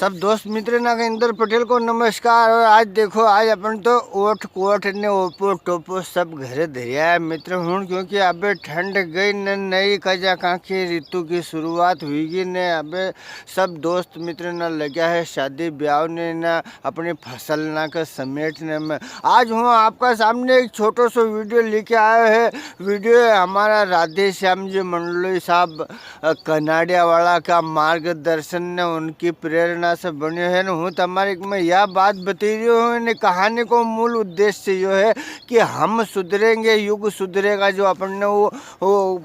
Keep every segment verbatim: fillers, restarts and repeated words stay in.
सब दोस्त मित्र ना के इंदर पटेल को नमस्कार। और आज देखो, आज अपन तो ओट कोट ने ओपो टोपो सब घरे धरिया है मित्र हुण, क्योंकि अबे ठंड गई ने नई कजा कांखी ऋतु की शुरुआत हुईगी ने अबे सब दोस्त मित्र ना लग्या है शादी ब्याव ने ना अपनी फसल ना के समेटने में। आज हूँ आपका सामने एक छोटो सो वीडियो लेके आयो है। वीडियो है हमारा राधे श्याम जी मंडलोई साहब, अ, कनाड़िया वाला का मार्गदर्शन ने उनकी प्रेरणा से बन्यो है। ने हूँ तमारे में या बात बतई रह्यो हूँ, ने कहानी को मूल उद्देश्य यो है कि हम सुधरेंगे, युग सुधरेगा। जो अपन ने वो, वो,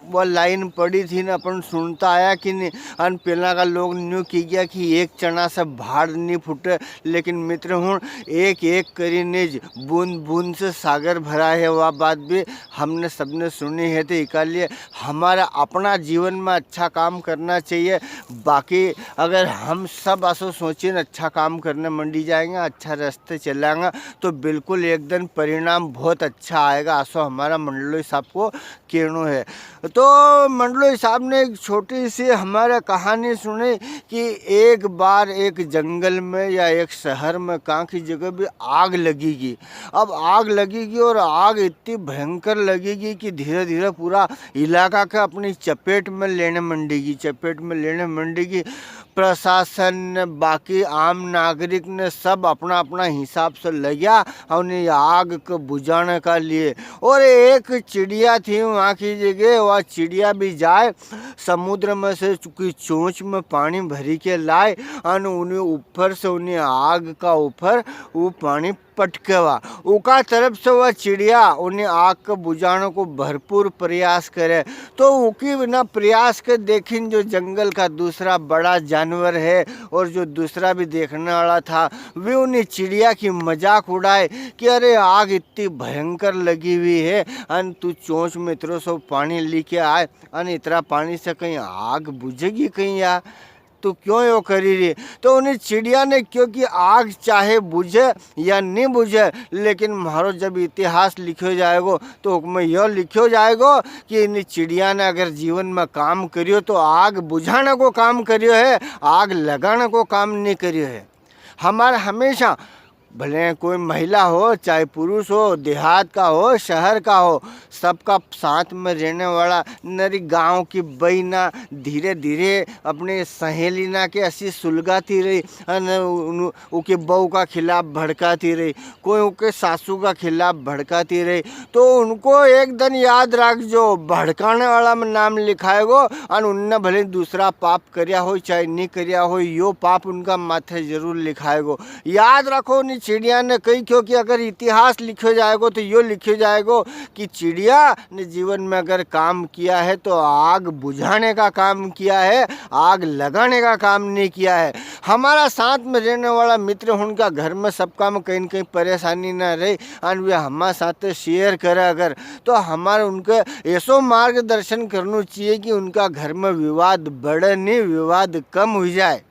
वो लाइन पड़ी थी ना, अपन सुनता आया कि नी, अन पेला का लोग न्यू की गया कि एक चना से भाड़ नी फूटे, लेकिन मित्र हुण एक एक करीने ज बूंद बूंद से सागर भरा है, वा बात भी हमने सबने सुनी है। तो इका लिए हमारा अपना जीवन में अच्छा काम करना चाहिए। बाकी अगर हम सब असो सोचिन अच्छा काम करने मंडी जाएंगे, अच्छा रास्ते चलांगे, तो बिल्कुल एक दिन परिणाम बहुत अच्छा आएगा, असो हमारा मंडलोई साहब को कहणो है। तो मंडलोई साहब ने एक छोटी सी हमारे कहानी सुनी कि एक बार एक जंगल में या एक शहर में कांखी जगह भी आग लगेगी। अब आग लगेगी और आग इतनी भयंकर लगेगी कि धीरे-धीरे पूरा इलाका के अपनी चपेट में लेने मंडेगी, चपेट में लेने मंडेगी। प्रशासन ने, बाकी आम नागरिक ने सब अपना-अपना हिसाब से लग्या और ये आग के बुझाने का लिए। और एक चिड़िया थी वहाँ की जगह, वह चिड़िया भी जाए समुद्र में से चूंकि चोंच में पानी भरी के लाए, अन उन्हें ऊपर से उन्हें आग का ऊपर वो पानी पटकेवा। उका तरफ से वह चिड़िया उन्हें आग के बुझाने को भरपूर प्रयास करे। तो उकी बिना प्रयास के देखिन जो जंगल का दूसरा बड़ा जानवर है और जो दूसरा भी देखने वाला था, वे उन्हें चिड़िया की मजाक उड़ाए कि अरे, आग इतनी भयंकर लगी हुई है, अन तू चोंच में इतरो सो पानी लेके आए, अन इतरा पानी से कहीं आग बुझेगी कहीं या? तू क्यों यो करी री? तो उन्हें चिड़िया ने क्यों कि आग चाहे बुझे या नी बुझे, लेकिन म्हारो जब इतिहास लिख्यो जाएगो, तो उकमें यो लिख्यो जाएगो कि इन चिड़िया ने अगर जीवन में काम करियो, तो आग बुझाने को काम करियो है, आग लगाने को काम नी करियो है। हमारे हमेशा, भले कोई महिला हो, चाहे पुरुष हो, देहात का हो, शहर का हो, सबका साथ में रहने वाला नरी गांव की बई ना धीरे-धीरे अपने सहेली ना के असी सुलगाती रही, अन उन, उके बहू का खिलाफ भड़काती रही, कोई उके सासू का खिलाफ भड़काती रही, तो उनको एक दिन याद रख जो भड़काने वाला में नाम लिखाएगो, अन उनने भले दूसरा पाप करिया हो चाहे नी करिया हो, यो पाप उनका माथे जरूर लिखाएगो। याद रखो, उन्हीं चिड़िया ने कही क्यों कि अगर इतिहास लिख्यो जाएगो तो यो लिख्यो जाएगो कि चिड़िया ने जीवन में अगर काम किया है तो आग बुझाने का काम किया है, आग लगाने का काम नहीं किया है। हमारा साथ में रहने वाला मित्र, उनका घर में सबका में कहीं न कहीं परेशानी ना रहे, अन वे हमारे साथ शेयर करे अगर, तो हमारे उनके ऐसो मार्गदर्शन करना चाहिए कि उनका घर में विवाद बढ़े नहीं, विवाद कम हो जाए।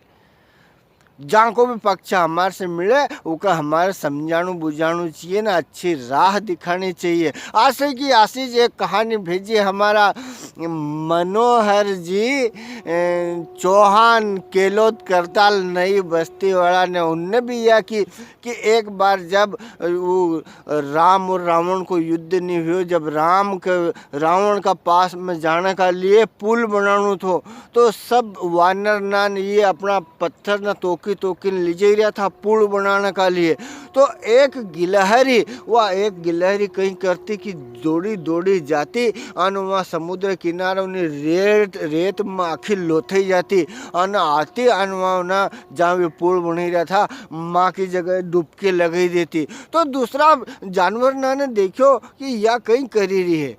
जां को भी पक्ष हमारे से मिले, उका हमारे समझाणु बुझाणु चाहिए ना, अच्छी राह दिखानी चाहिए। आसे की आसी जी एक कहानी भेजी हमारा मनोहर जी, ए, चौहान केलोद करताल नई बस्ती वाला ने, उनने भी यह कि, कि एक बार जब वो राम और रावण को युद्ध नहीं हुयो, जब राम के रावण का पास में जाने का लिए पुल बनानो थो, तो सब वानर नान ये अपना पत्थर न तोकी तोकी न ले जा रहा था पुल बनाने का लिए। तो एक गिलहरी, वह एक गिलहरी कहीं करती कि दौड़ी दौड़ी जाती, अन वहाँ समुद्र किनारे उन्हें रेत, रेत में आखिर लोथई जाती, अन आती, अन वहाँ ना जहाँ वे पुल बनी रहा था, माँ की जगह डुबकी लगाई देती। तो दूसरा जानवर ना ने देखो कि या कहीं करी रही है,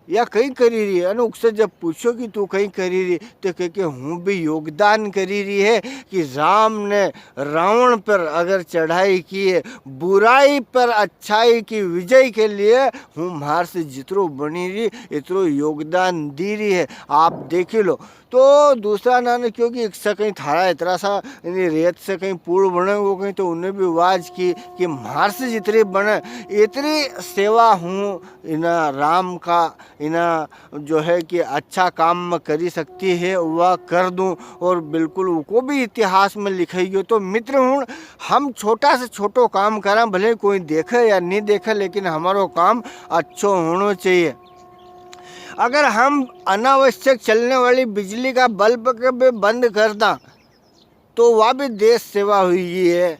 या कहीं करी रही है। अन उकसे जब पूछो कि तू कहीं करी रही, तो कह के हूँ भी योगदान करी रही है कि राम ने रावण पर अगर चढ़ाई की है, बुराई पर अच्छाई की विजय के लिए हूँ म्हार से जितरो बनी रही, इतरो योगदान दी रही है। आप देखी लो, तो दूसरा ना ने क्यो कि इकसे कहीं थारा इतरा सा, इनी रेत से कहीं पुल बने, वो कहीं तो उन्हें भी आवाज की कि म्हार से जितरी बने, इतरी सेवा हूँ इना राम का, इना जो है कि अच्छा काम में करी सकती है, वह कर दूँ। और बिल्कुल उको भी इतिहास में लिखाई गयो। तो मित्र हुण, हम छोटा से छोटो काम करा, भले कोई देखे या नहीं देखे, लेकिन हमारो काम अच्छो होनो चाहिए। अगर हम अनावश्यक चलने वाली बिजली का बल्ब के भी बंद कर दा, तो वा भी देश सेवा हुई है।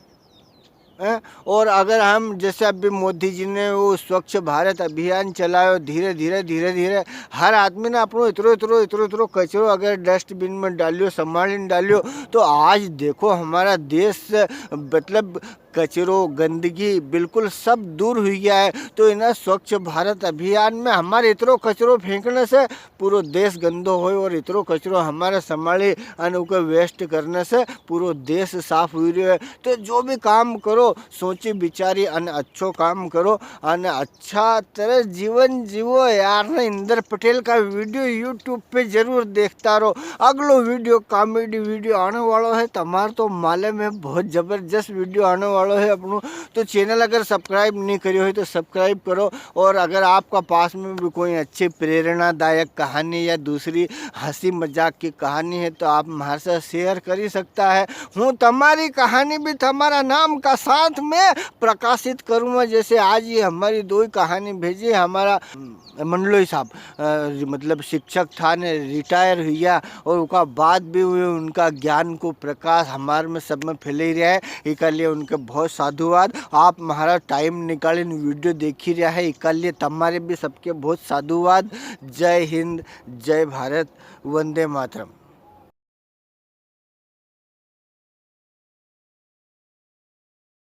हैं? और अगर हम, जैसे अभी मोदी जी ने वो स्वच्छ भारत अभियान चलायो, धीरे, धीरे, धीरे, धीरे हर आदमी ने अपनो इतरो, इतरो, इतरो, इतरो कचरो अगर डस्टबिन में डालियो, संभालीन डालियो, तो आज देखो हमारा देश, मतलब, कचरो, गंदगी बिल्कुल सब दूर हुई गया है। तो इन्हें स्वच्छ भारत अभियान में हमारे इतरो कचरो फेंकने से पूरो देश गंदो होय और इतरो कचरो हमारे संभाली अन उके waste करने से पूरो देश साफ हुई रह्यो है। तो जो भी काम करो, सोची विचारी अन अच्छो काम करो अन अच्छा तरह जीवन जीवो यार। ने इंदर पटेल का video YouTube पे जरूर देखता रहो। अगलो video comedy video आने वालो है, तमार तो मालूम है बहुत जबरदस्त video आने वालो है अपनो। तो channel अगर subscribe नहीं करियो है तो subscribe करो, और अगर आपका पास में भी कोई अच्छी प्रेरणादायक कहानी या दूसरी हंसी मजाक की कहानी है तो आप हमारे साथ share करी सकता है। हूँ तमारी कहानी भी तमारा नाम का साथ में प्रकाशित करूँगा। जैसे आज ये हमारी दो ही कहानी भेजी हमारा, अम, मंडलोई साहब, अ, मतलब शिक्षक था ने, retire हुई गया और उका बाद भी वे उनका ज्ञान को प्रकाश हमारे में सब में फैले ही रहा है। इका लिए उनके बहुत साधुवाद। आप हमारा time निकालीन video देखी रहा है, इका लिए तमारे भी सबके बहुत साधुवाद। जय हिंद, जय भारत, वंदे मातरम।